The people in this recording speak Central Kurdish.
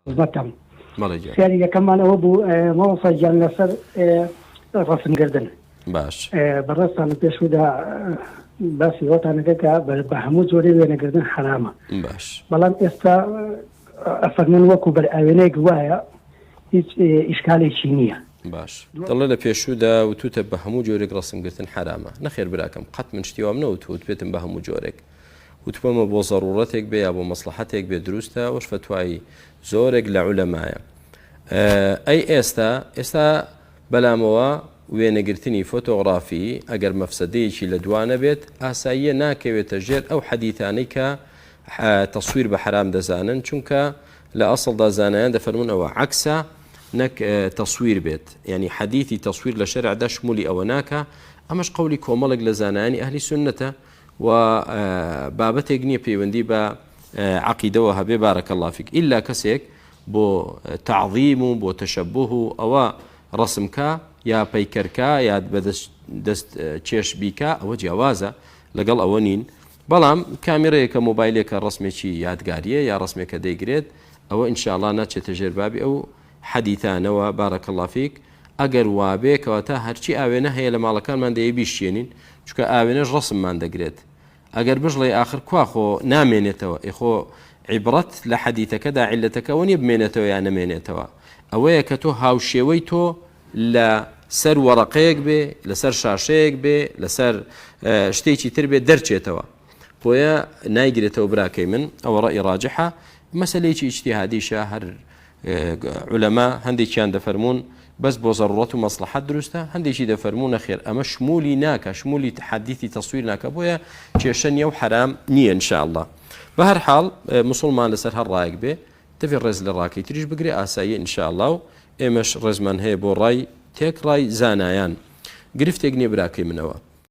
خزمەتتان. بەڵێ گیان. پرسیاری یەکەممان ئەوە بوو مامۆستا گیان لەسەر ڕەسم گردن. باش. بەڕێزتان لە پێشوودا باسی ئەوەتان کرد کە بە هەموو جۆرێ وێنەگردن حەرامە. باش. بەڵام ئێستا ئەفەرموون وەکو بەر ئاوێنەیەک وایە هیچ ئیشکالێکی نییە. باش. دەڵێ لە پێشوودا وتوتە بە هەموو جۆرێک ڕەسم گرتن حەرامە. نەخێر براکەم قەت من شتی وام نەوتووە وتبێتم بە هەموو جۆرێک. وتبمە بۆ زەڕوڕەتێک بێ یا بۆ مەسڵەحەتێک بێ دروستە ئەوەش فەتوای زۆرێک لە عولەمایە. ئەی ئێستا ئێستا بەلامەوە وێنەگرتنی فۆتۆغرافی ئەگەر مەفسەدەیەکی لە دوا نەبێت ئاساییە ناکەوێتە ژێر ئەو حەدیتانەی کە تەسویر بە حەرام دەزانن چونکە لە ئەسڵدا زانایان دەفەرمونون ئەوە عەکسە نەک تەسویر بێت یعنی حەدیثی تەسویر لە شەرعدا شمولی ئەوە ناکە ئەمەش قەولی کۆمەڵێک لە زانایانی ئەهلی سوننەتە و بابەتێک نییە پەیوەندی بە عقیدەوە هەبێ بارك الله فيك ئللا کەسێک بۆ تعظیم و بۆ تەشەبوه و ئەوە ڕسمکە یا پەیکەرکە یا بەدەست دەست چێش بیکە ئەوە جیاوازە لەگەڵ ئەوە نین بەڵام کامیرەیەکە مۆبایلێکە ڕسمێکی یادگاریە یا ڕسمێکە دەیگرێت ئەوە ئینشاءاللە ناچێتە ژێر بابی ئەو حەدیثانەوە بارك الله فيك ئەگەر وابێ کەواتە هەرچی ئاوێنە هەیە لە ماڵەکانمان دەیە بیشکێنین چونکە ئاوێنەش ڕەسممان دەگرێت ئەگەر بشڵێ ئاخر کوا خۆ نامێنێتەوە ئێ خۆ عیبڕەت لە حەدیتەکەدا عیلەتەکە ئەوە نیە بمێنێتەوە یا نەمێنێتەوە ئەوەیە کە تۆ هاوشێوەی تۆ لە سەر وەڕەقەیەک بێ لەسەر شاشەیەک بێ لەسەر شتێکی تر بێ دەرچێتەوە بۆیە نایگرێتەوە براکەی من ئەوە ڕەئی ڕاجحە مەسەلەیەکی ئیجتیهادیشە هەر عولەما هەندێکیان دەفەرموون بەس بۆ زەڕوڕەت و مەسڵەحەت دروستە، هەندێکی دەفەرموون نەخێر ئەمە شمولی ناکا، شمولی حەدیثی تەسویر ناکا، بۆیە کێشە نییە و حەرام نییە ان شاء اللە. بە هەر حاڵ موسڵمان لەسەر هەر ڕایەک بێ دەبێ ڕێز لە ڕاکەی تریش بگرێ ئاساییە ان شاء اللە و ئێمەش ڕێزمان هەیە بۆ ڕای تێکڕای زانایان. گرفتێک نییە براکەی منەوە.